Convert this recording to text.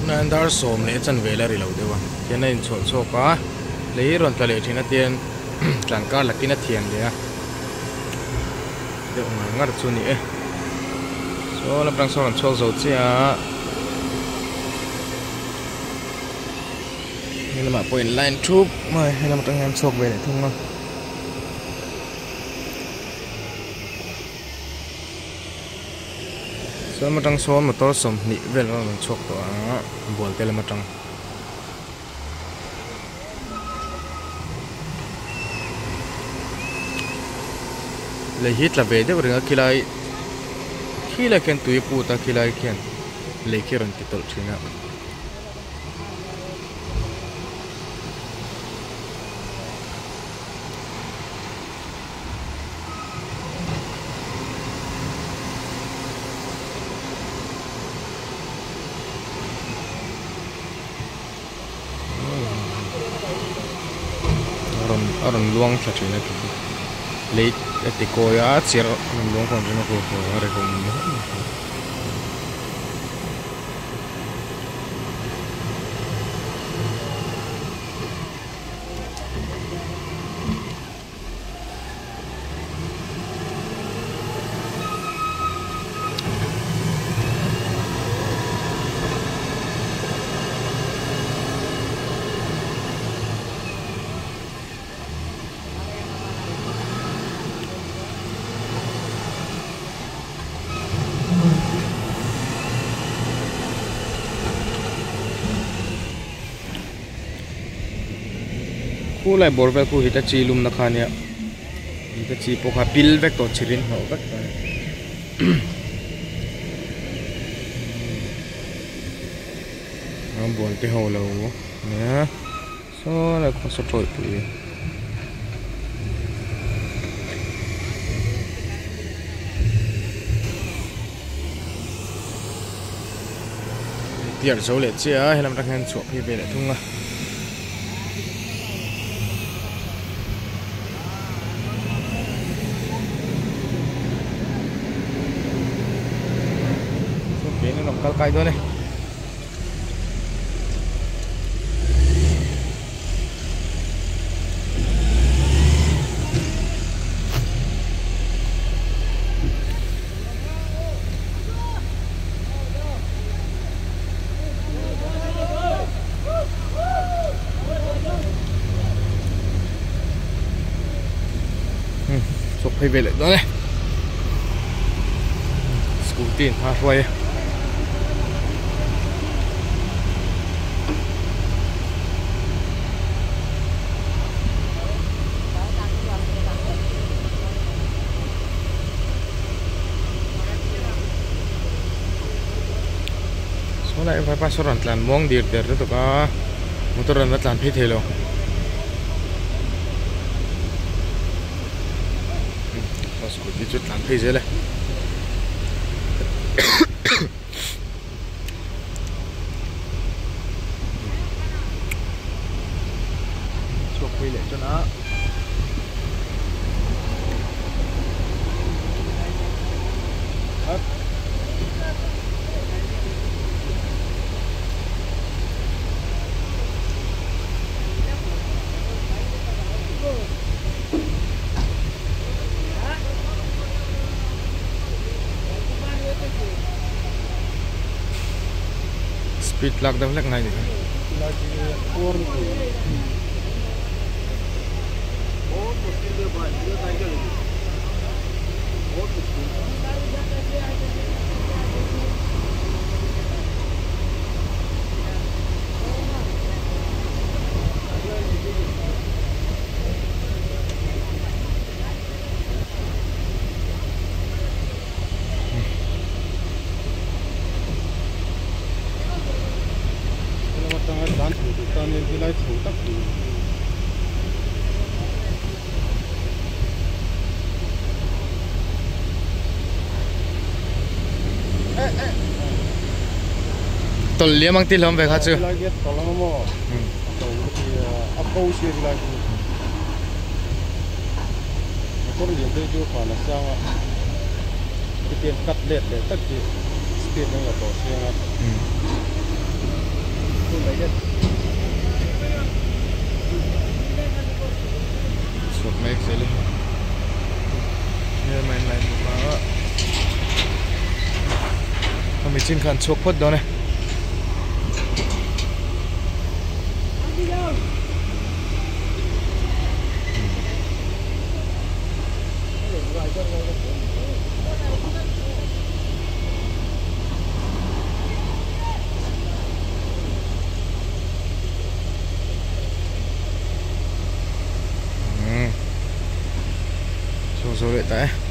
Tunah hian dar sawm leh chanve la ri lo deuh a tihian a inchhuah chhuak a lei rawn tla leh thin a tihian tlan kar lakin a thian leh a deuh ngar ngar chu a ni e saw lam tang sawn an chhuak zo chiah a he lamah pawh in line thup mai he lam atang hian chhuak ve leh thung a. Sawn atang sawn motor 20 vel a rawn chhuak tawh a bual te lam atang. Lei hi tla ve deuh reng a khilai khilai khian tui a put a khilai khian lei khi a rawn ti tawlh thin a. A rawn luang thla thin a lei a ti kawi a chirh a rawn luang khawm thin a a ri hum hum. Khu lai bawr vel khu hitachi lumna kha ania hitachi pawh kha pil vek tawh chhirin hnawh vek tawh a ni a bual te ho lo nia saw lai khaw saw tawih pui. Piar zo leh chiah a helam atang hian chhuah phei ve leh thung a. Chuan an rawn kal kai dawn e. Chhuak phei ve leh dawn e scooty in hma hruai e. Saw lai vaipa saw rawn tlan muang dir der lutuk a motor rawn la tlan phei thei lo saw scooty chu tlan phei zel e. Chhuak phei leh chuan a. Speed lak deuh hlek ngai ni kha. Tawlh liam ang tih hlawm ve kha chu. Motor lian te chu khan a sang a hetiang cut let leh tak hi speed an la tawh chiang a. Helai ni bawk a khami chin kha an chhuak phawt dawn e. Chhuak zo leh ta e.